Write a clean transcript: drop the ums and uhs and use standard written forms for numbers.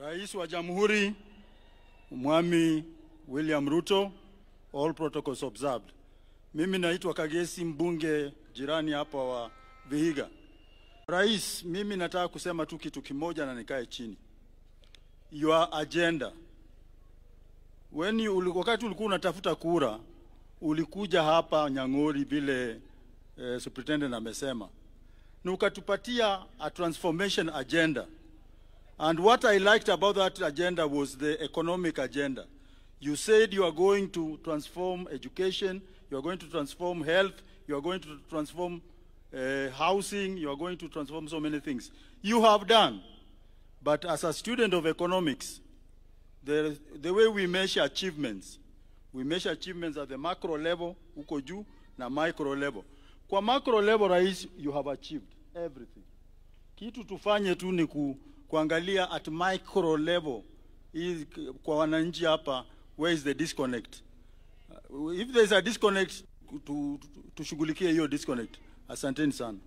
Rais wa Jamhuri Mwami William Ruto, all protocols observed. Mimi naitwa Kagesi, mbunge jirani hapa wa Vihiga. Rais, mimi nataka kusema tu kitu kimoja na nikae chini. Your agenda. When you, wakati ulikuwa unatafuta kura, ulikuja hapa Nyang'ori vile superintendent amesema, na ukatupatia a transformation agenda. And what I liked about that agenda was the economic agenda. You said you are going to transform education, you are going to transform health, you are going to transform housing, you are going to transform so many things. You have done. But as a student of economics, the way we measure achievements at the macro level, huko juu, na micro level. Kwa macro level, Rais, you have achieved everything. Kitu tufanye tu ni kuangalia at micro level, hii kwa wananchi hapa, where is the disconnect? If there is a disconnect, tushughulikie hiyo disconnect. Asanteni sana.